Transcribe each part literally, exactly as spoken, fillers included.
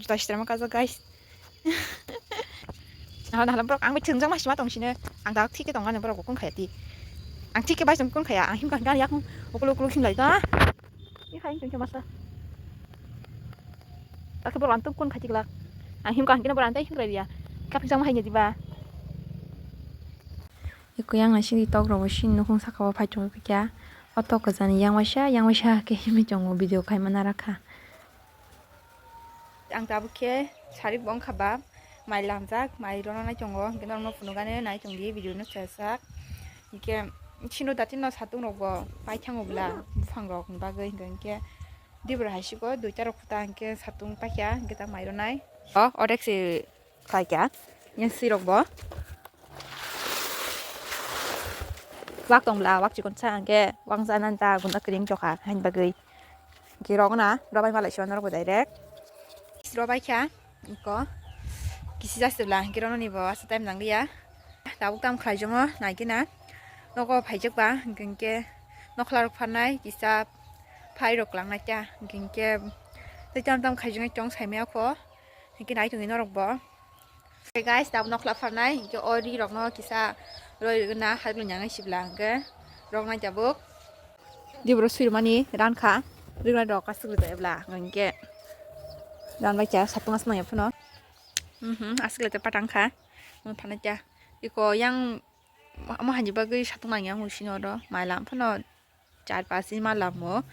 Toy sitra ma kajak, guys. Nahala, nahala borok ang bai thwngjak ma sima tong sini. Ang dak thik khe tong ani borok bo kun khaya ti. Ang thik khe bai tong kun khaya. Ang himkha himkha yakung ukuluk ukuluk himlai ta. Ni khai tong khe masa. Takhe borok ang tung kun khai tiklak. Ang himkha himkha borok ang tai himlai ya. Kap jang ma hai ni diba. Iko yang nasi di tok rok bo sini nukung saka o phai tong kha. O tok kwchani yang waisa, yang waisa khe himwi tongo video khai mana rakha. Ang tabuk khe sarik bo wngkha ba, mai lamjak, mai rwna nai tongo, hwnkhe norokno phunukgani nai tongdi video no chajak. Hwnkhe chini datimno satung rok bo paithango bwla, buphang rok ni bagwi, hwnkhe dibra hai siko duita rok khuta hwnkhe satung paikha, hwnkhe ta mai rwnai. O, odek se khlaikha, yang swi rok bo. Wak tong bwla, wak chikon sa hwnkhe, wangsa nan ta gunda kwrwng tokha, hain bagwi. Hwnkhe rok na, robai malai sio norok bo direct. Robai kha, iko. Kisi jasi bwla, hwnkhe rono ni bo asa time nang liya. Tabuk tam khlai jongo, nai khe na. Nogo phaijak ba, hwnkhe, hwnkhe nokhla rok pharnai, kisa phai rok langnai ta, hwnkhe, hwnkhe, tei tam tam khai jongoi tong sai maya kho. Hwnkhe nai tongwi norok bo. Hey guys, tabuk nokhla pharnai, hwnkhe o ri rokno kisa roi rwgwna, hai rwgwna nang sibla hwnkhe rok nai tabuk. Diboro swirwmani rankha, rwgwna rok aswk rwjak ebla hwnkhe ranbai kha satung aswk nangya phano. Mhm, aswk le patang kha, omo phanai ta. Iko yang omo hani bagwi satung nangya hwnwi sini oro, mai lam phano. Char pas ni ma lamo.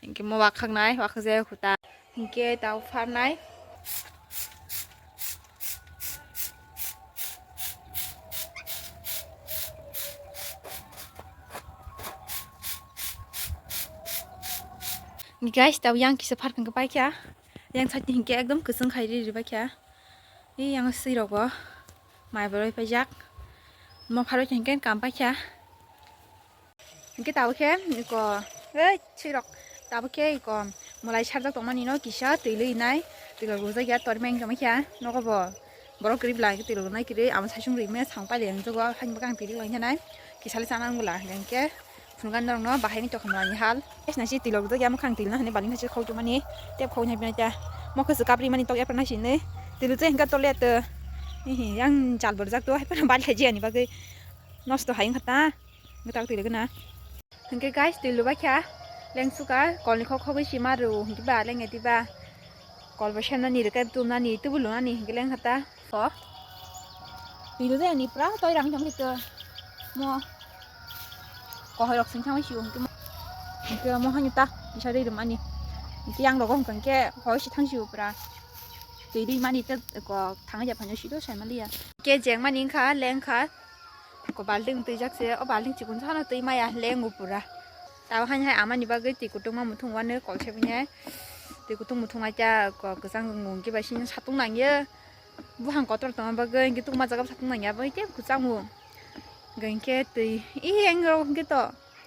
Hwnkhe mo wakhaknai, wakhak jaya khuta. Hwnkhe tao pharnai. Guys, tao yang kisa pharkang khe paikha. Yang side ni hwnkhe ekdom kwchwng khai ri ri baikha. Ei yang swi rogo mai boroi paijak. Mo pharwi hwnkhe kam paikha. Hwnkhe tabuk khe iko, ei, sirok, tabuk khe iko, mwlai sarjak tongmani no kisa twi lwi nai, twi rok rwjak ya, tormai wngtongma khe, nogo bo borok kwrwi bwla hwnkhe twi rok rwnai kwrwi, amo saichung rwi maya, sang pailai wngjago, haini bagwi ang twi rok lai nai, kisa le chana wng bwla, hwnkhe phunukani norok no bahai ni tokha mwlai ni hal. Nasi twi rok rwjak ya, mwkhang twi rwna hinwi balhing hai se khok tongmani, tei khok nai bini ta, mokhe se kapri mani tok ya, phano nai sini twi rwjak hwnkhe tole to, hihi, yang jal bo rwjak to, hai phano bali khai jiyani bagwi nosto hai wngkha ta. Gwtak twi rwgwna. Hwnkhe guys, twi lwbai kha. Leng sukha, kolni khok khogwi sima rw, hwnkhe ba leng etiba. Kol bo semnani rwkhe tumnani, tubu lunani, hwnkhe leng hata. O. Twi lwjak ani pura toi rang thang thito. Mo. Kohoi rok sing thangwi sio, hwnkhe mo. Hwnkhe mo hani ta, kisa rwi rwmani. Hwnkhe yang rogo hwnkhe hoi si thang sio pura. Twi rwi mani te ko thangwi ya phano sio sai maliya. Khe jeng mani wngkha, leng kha. Ko balting twijak se, o balting chikon sano twi maya lengo pura. Tabo haini hai amani bagwi twi kutung ma muthung wano kol sebini hai. Twi kutung muthung ai ta ko kwchang wng kiba sini satung nangya. Buphang kotor tongma bagwi hwnkhe tukma jaga satung nangya bai tei kwchang o. Hwnkhe twi, ee, ang rok hwnkhe to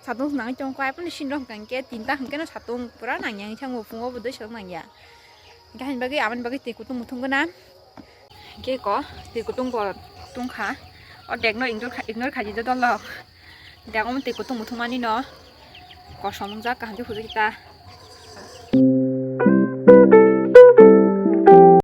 satung nangwi tongkha, aphano sini rok hwnkhe tinta hwnkhe no satung pura nangya wngwi thango, phungo bo dui satung nangya. Hwnkhe haini bagwi amani bagwi twi kutung muthung gana. Hwnkhe ko twi kutung bo tungkha. O dek no ignore kha, ignore khaidi dodol rok. Dek omo twi kutung muthung mani no kosom wngjak kaham khe hujui ta.